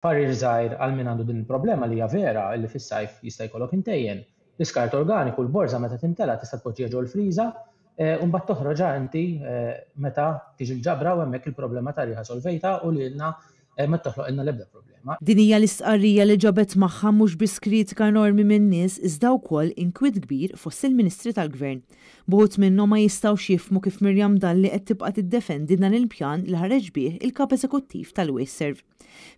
Parir żgħir għal min għandu din il-problema li hija vera illi fis-sajf jista' jkollok intejjen. L-iskart organiku, l-borża meta timtela tista' tpoġġiha ġol-friża u mbagħad toħroġha inti meta tiġi l-ġabra u hemmhekk il-problema ta' riħa solvejtha u lilna ma toħloqilna l-ebda problema. Din hija l-istqarrija li ġabet magħha mhux biss kritika enormi min-nies iżda wkoll inkwiet kbir fost il-Ministri tal-Gvern. B'uħud minnhom ma jistgħux jifhmu kif Miriam Dalli qed tibqa' tiddefendi dan il-pjan li ħareġ bih il-Kap Eżekuttiv tal-WasteServ.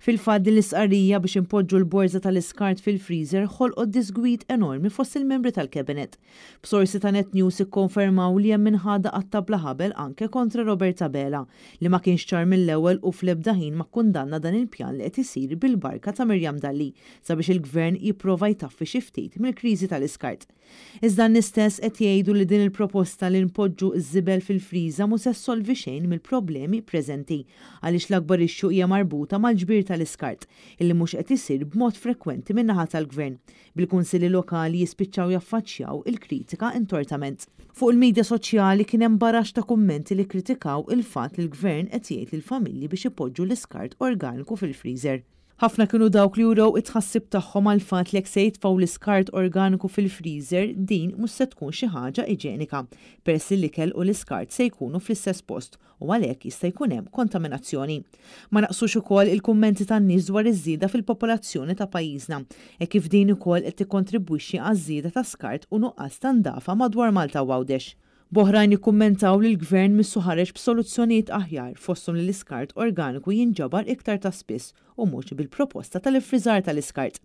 Fil-fatt din l-istqarrija biex inpoġġu l-borża tal-iskart fil-freezer ħolqot disgwid enormi fost il-membri tal-Cabinet. B'sorsi ta' Net News ikkonfermaw li hemm min ħadha qatta bla ħabel anke kontra Robert Abela li ma kienx ċar mill-ewwel u fl-ebda ħin ma kkundanna dan il-pjan li qed isir bil-barka ta' Miriam Dalli sabiex il-Gvern jipprova jtaffi xi ftit mill-kriżi tal-iskart. Iżda n-nies stess qed jgħidu li din il-proposta li npoġġu ż-żibel fil-friża mhu se ssolvi xejn mill-problemi preżenti għaliex l-akbar issue hija marbuta mal-ġbir tal-iskart illi mhux qed isir b'mod frekwenti min-naħa tal-Gvern, bil-kunsilli lokali jispiċċaw jaffaċċjaw il-kritika intortament. Fuq il-midja soċjali kien hemm baraxx ta' kummenti li kkritikaw il-fatt li l-Gvern qed jgħid lill-familji biex ipoġġu l-iskart organiku fil-freezer. Ħafna kienu dawk li urew it-tħassib tagħhom għall-fatt li jekk se jitfgħu l-iskart organiku fil-freezer din mhux se tkun xi ħaġa iġenika peress li l-ikel u l-iskart se jkunu fl-istess post u għalhekk jista' jkun hemm kontaminazzjoni. Ma naqsux ukoll il-kummenti tan-nies dwar iż-żieda fil-popolazzjoni ta' pajjiżna hekk kif din ukoll qed tikkontribwixxi għaż-żieda ta' skart u nuqqas ta' ndafa madwar Malta u Għawdex. B'oħrajn jikkummentaw li l-Gvern missu ħareġ b'soluzzjonijiet aħjar fosthom li l-iskart organiku jinġabar iktar ta' spiss u mhux bil-proposta tal-iffriżar tal-iskart.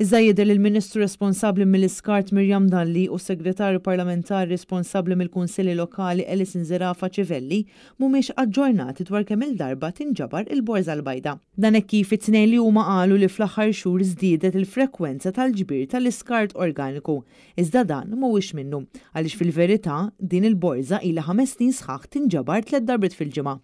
Iżda jidher li l-Ministru responsabbli mill-iskart Miriam Dalli u s-Segretarju Parlamentari responsabbli mill-Kunsilli Lokali Alison Zerafa Civelli mhumiex aġġornati dwar kemm-il darba tinġabar il-borża l-bajda. Dan hekk kif it-tnejn li huma qalu li fl-aħħar xhur żdiedet il-frekwenza tal-ġbir tal-iskart organiku. Iżda dan mhuwiex minnu, għaliex fil-verità din il-borża ilha 5 snin sħaħ tinġabar tliet darbiet fil-ġimgħa.